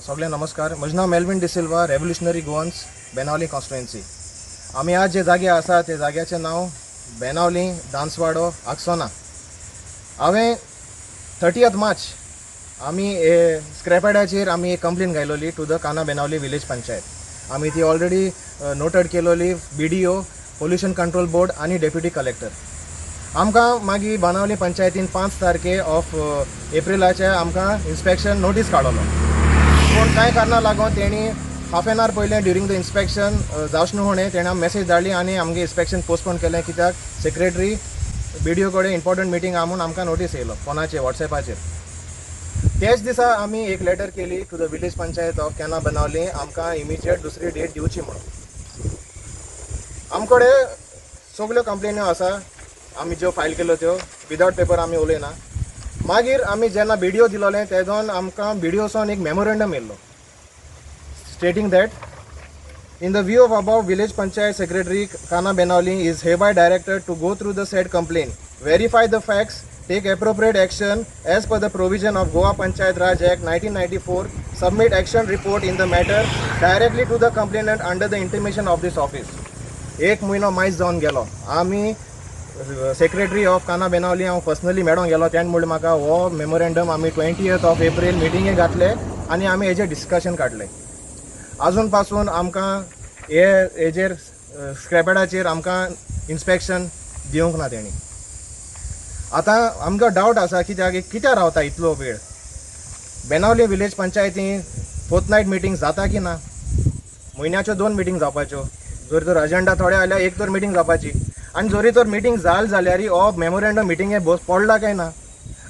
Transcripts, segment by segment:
सगळ्यांक नमस्कार. म्हजें नांव Melvin D'Silva, Revolutionary Goans, Benaulim constituency. आमी आज जे जागे आसा ते जाग्याचें नांव बेनावली दांसवाडो आक्सोना. हांवें 30 मार्च आमी स्क्रॅपयार्डाचेर आमी एक कंप्लेन घायलोली to the Cana Benaulim village panchayat. आमी ती ऑलरेडी नोटेड केलोली BDO, pollution control board आनी डेप्युटी कलेक्टर. आमकां मागीर बाणावली पंचायतीन 5 तारखे ऑफ एप्रिलाचे आमकां इन्स्पेक्शन नोटीस काडलो. पूण कांय कारणां लागून तेणी हाफ एन आवर पयलें ड्युरींग the inspection जावच न्हू म्हणून तेणें मॅसेज धाडली आनी आमगे इन्स्पेक्शन पोस्टपोन केलें, कित्याक सेक्रेटरी BDO कडेन इम्पॉर्टंट मिटींग आहा म्हूण आमकां नोटीस येयलो फोनाचेर, वॉट्सॅपाचेर. त्याच दिसा आमी एक लेटर केली to the village panchayat of Cana Benaulim, आमकां इमिजिएट दुसरी डेट दिवची म्हणून. आमकडे सगल्यो कंप्लेन्यो आसा, आमी ज्यो फायल केल्यो त्यो विदावट पेपर आमी उलयना. मागीर आमी जेन्ना BDO दिलोलें तेदोन आमकां BDOसान एक मेमोरेंडम येयल्लो stating that in the view of above, village panchayat secretary Cana Benaulim is hereby directed to go through the said complaint, verify the facts, take appropriate action as per the provision of Goa Panchayat Raj Act 1994, submit action report in the matter directly to the complainant under the intimation of this office. एक म्हयनो मायज जावन गेलो. आमी secretary of काना बेनावली हांव personally मेळोंक गेलो, तेणें म्हणलें म्हाका हो मेमोरेंडम आमी 20th of April मिटिंगे घातले आनी आमी हेजेर डिस्कशन काडलें. आजून पासून आमकां हे हेजेर स्क्रॅपयार्डाचेर आमकां इन्स्पेक्शन दिवंक ना तेणी. आतां आमकां डावट आसा कित्याक कित्याक रावता इतलो वेळ. बेनावली विलेज पंचायती फोर्थ नायट मिटींग जाता की ना? म्हयन्याच्यो 2 मिटींग जावपाच्यो. जरी तर अजेंडा थोडे आयल्यार एक तर मिटींग जावपाची, आनी जरी तर मिटींग जाल जाल्यार हो मेमोरेंडम मिटिंगे पडला काय ना?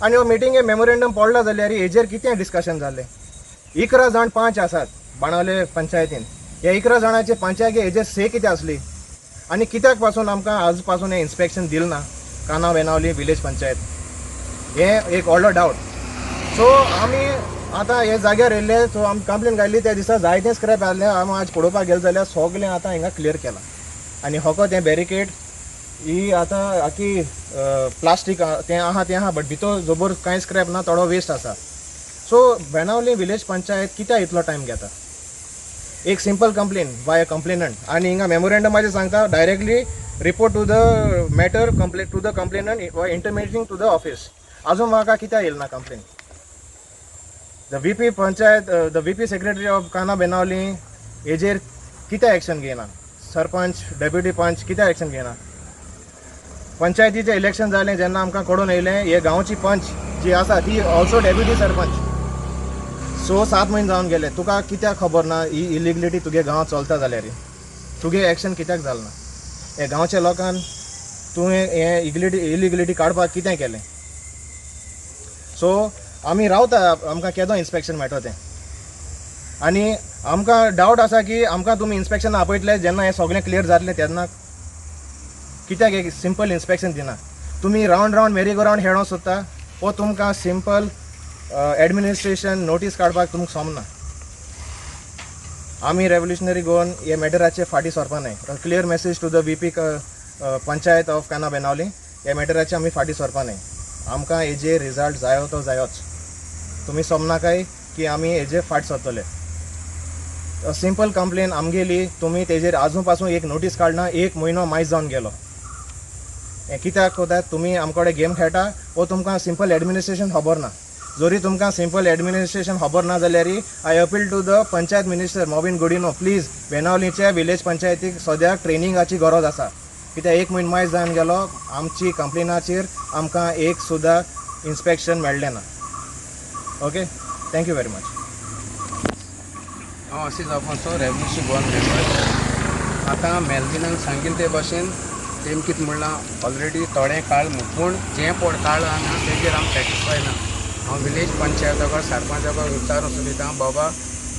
आनी हो मिटिंगे मेमोरेंडम पडला जाल्यार हेजेर कितें डिस्कशन जालें? 11 जाण 5 आसात बाणावले पंचायतीन. ह्या 11 जाणांचे पंचायती हेजेर से कितें आसली आनी कित्याक पासून आमकां आज पासून हें इन्स्पेक्शन दिलें ना काना बेनावली विलेज पंचायत? हें एक व्हडलो डावट. सो आमी आतां हे जाग्यार येयल्ले, सो आमी कंप्लेन घायली त्या दिसा जायते स्क्रॅप आसले. आमी आज पळोवपाक गेले जाल्यार सगळें आतां हिंगा क्लियर केलां आनी होको तें बॅरिकेड ही आतां आखी प्लास्टीक तें आहा तें आहा, बट भितर जबर कांय स्क्रॅप ना, थोडो वेस्ट आसा. सो बेनावली विलेज पंचायत कित्याक इतलो टायम घेता? एक simple complain by a complainant आनी हिंगा मेमोरेंडमाचेर सांगता directly report to the matter complain to the complainant वा इंटिमेटींग टू the office. आजून म्हाका कित्याक येयलें ना complain? The VP panchayat, the VP secretary of Cana Benaulim हेजेर कित्याक एक्शन घेयना? सरपंच, डेप्युटी पंच कित्याक एक्शन घेयना? पंचायतीचें इलेक्शन जालें जेन्ना आमकां कळून येयलें हे गांवची पंच जी आसा ती ऑल्सो डेप्युटी सरपंच. 6-7 म्हयने जावन गेले, तुका कित्याक खबर ना ही इलिगलिटी तुगे गांवांत चलता जाल्यार तुगे एक्शन कित्याक जालें ना? हे गांवच्या लोकान तुवें हें इलिगलिटी काडपाक कितें केलें? सो आमी रावता आमकां केदो इन्स्पेक्शन मेळटा तें, आनी आमकां डावट आसा की आमकां तुमी इन्स्पेक्शन आपयतले जेन्ना हें सगळें क्लियर जातलें तेन्ना कित्याक एक सिंपल इन्स्पेक्शन दिना? तुमी round round merry go round खेळोंक सोदता वो तुमकां सिंपल एडमिनिस्ट्रेशन नोटीस काडपाक तुमकां सोमना? आमी रेव्होल्युशनरी गोवन हे मॅटराचेर फाटीं सरपा न्हय. Clear message to the VP panchayat of Cana Benaulim, ह्या मॅटराचेर आमी फाटीं सरपा न्हय. आमकां हेजेर रिजल्ट जायो तो जायोच. तुमी सोमनाकाय की आमी हेजेर फाट सरतले. सिंपल कंप्लेन आमगेली, तुमी तेजेर आजून पासून एक नोटीस काडना, 1 म्हयनो मायज जावन गेलो. हें कित्याक कोता? तुमी आमकडे गेम खेळटा वो तुमकां सिंपल एडमिनिस्ट्रेशन खबर ना? जरी तुमकां सिंपल एडमिनिस्ट्रेशन खबर ना जाल्यार I appeal to the panchayat minister Mauvin Godinho, please बेनावलीच्या village पंचायतीक सद्याक ट्रेनिंगाची गरज आसा. कित्याक 1 म्हयनो मायज जावन गेलो, आमची कंप्लेनाचेर आमकां एक सुद्दां इन्स्पेक्शन मेळ्ळें ना. Okay, thank you very much. हांव असीज आफोन्सो, रेव्होल्युशनरी गोवन मेंबर. आतां मेल्विनान सांगिल्लें ते भाशेन तेम कितें म्हणलां ऑलरेडी थोडें काळ, पूण जें पड काळ आहा तेजेर आमी सॅटिस्फाय ना. हांव विलेज पंचायता कडेन सरपंचा कडेन विचारून सोदिता, बाबा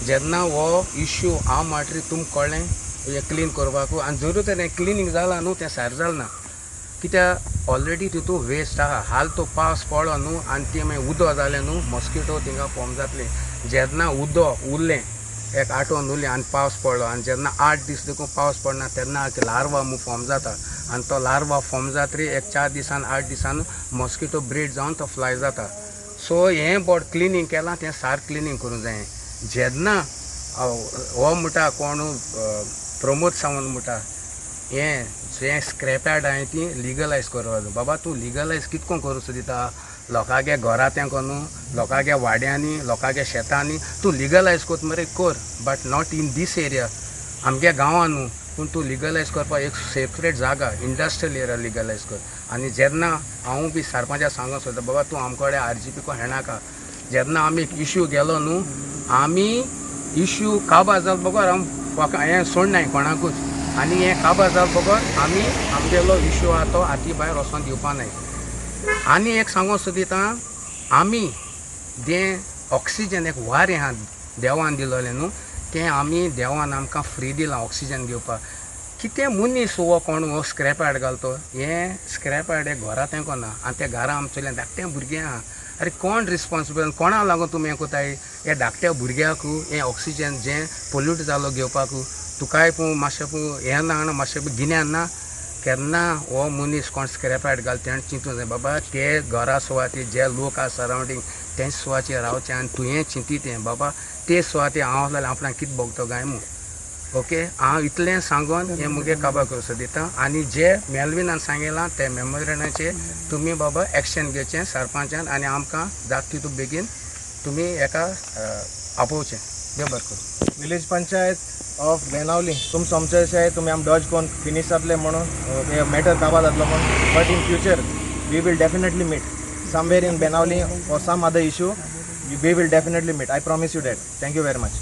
जेन्ना हो इश्यू हांव माटरी तुमकां कळ्ळें हें क्लीन करपाक, आनी जरूय तर हें क्लिनींग जालां न्हू तें सारकें जालें ना, कित्याक ऑलरेडी तितू वेस्ट आहा. हाल तो पावस पडलो न्हू आनी ती मागीर उदक जालें न्हू, मॉस्किटो थिंगा फॉर्म जातलें. जेन्ना उदक उरलें एक आठवण उरलें आनी पावस पडलो आनी जेन्ना 8 दीस देखून पावस पडना तेन्ना एक लार्वा म्हूण फॉर्म जाता आनी तो लार्वा फॉर्म जातरी एक 4 दिसान 8 दिसान मॉस्किटो ब्रीड जावन तो फ्लाय जाता. सो हें बोड क्लिनींग केलां तें सारकें क्लिनींग करूंक जायें. जेन्ना हो म्हणटा कोण प्रमोद सावंत म्हणटा हें जें स्क्रॅप यार्ड आहाय ती लिगलायज करपाक. बाबा तूं लिगलायज कितको करूं दिता लोकांगे घरा तें न्हू, लोकांगे वाड्यांनी, लोकांगे शेतांनी तूं लिगलायज कोत मरे कर, but not in this area आमगे गांवां न्हू. पूण तूं लिगलायज करपाक एक सेपरेट जागा इंडस्ट्रियल एरिया लिगलायज कर. आनी जेन्ना हांव बी सरपंचा सांगूंक सोदता बाबा तूं आमचे कडेन RGP को हेणाका. जेन्ना आमी इश्यू गेलो न्हू, आमी इश्यू काबार जाल बगर आम हें सोडनाय कोणाकूच. आनी हें काबार जाल बगर आमी आमगेलो इश्यू आहा तो हाती भायर वचोन दिवपा नाय. आनी एक सांगूंक सोदिता, आमी जें ऑक्सिजन एक वारें आहा देवान दिलोलें न्हू, तें आमी देवान आमकां फ्री दिलां ऑक्सिजन घेवपाक. कितें मनीस हो कोण हो स्क्रॅप यार्ड घालतो, हें स्क्रॅप यार्ड हें घरा तेंको ना आनी त्या घरा आमचें धाकटें भुरगें आहा. अरे कोण रिस्पोन्सिबल, कोणा लागून तुमी हें कोताय? हे धाकट्या भुरग्याक हें ऑक्सिजन जें पोल्यूट जालो घेवपाक तुकाय पूण मातशें पूण हें ना मातशें गिन्यान ना. केन्ना हो मनीस कोण स्क्रॅप यार्ड घालता तेणें चिंतूंक जाय बाबा ते घरा सुवातेर जे लोक आसा सरावंडींग तेंच सुवातेर रावचें आनी तुवें चिंती तें बाबा ते सुवातेर हांव जाल्यार आपणाक कितें भोगतो काय म्हूण. ओके, हांव इतलें सांगून हें मुगे काबार करूं सोदिता. आनी जे मेलविनान सांगिलां ते मेमोरियनाचेर तुमी बाबा एक्शन घेवचें सरपंचान आनी आमकां जाता तितू बेगीन तुमी हेका आपोवचें. देव बरें करूं. विलेज पंचायत ऑफ बेनावली तुम समजशे तुमी आम डॉज कोन फिनीश जातले म्हणून मॅटर काबार जातलो म्हणून, but in future we will definitely meet somewhere in Benaulim or some other issue. We will definitely meet, I promise you that. Thank you very much.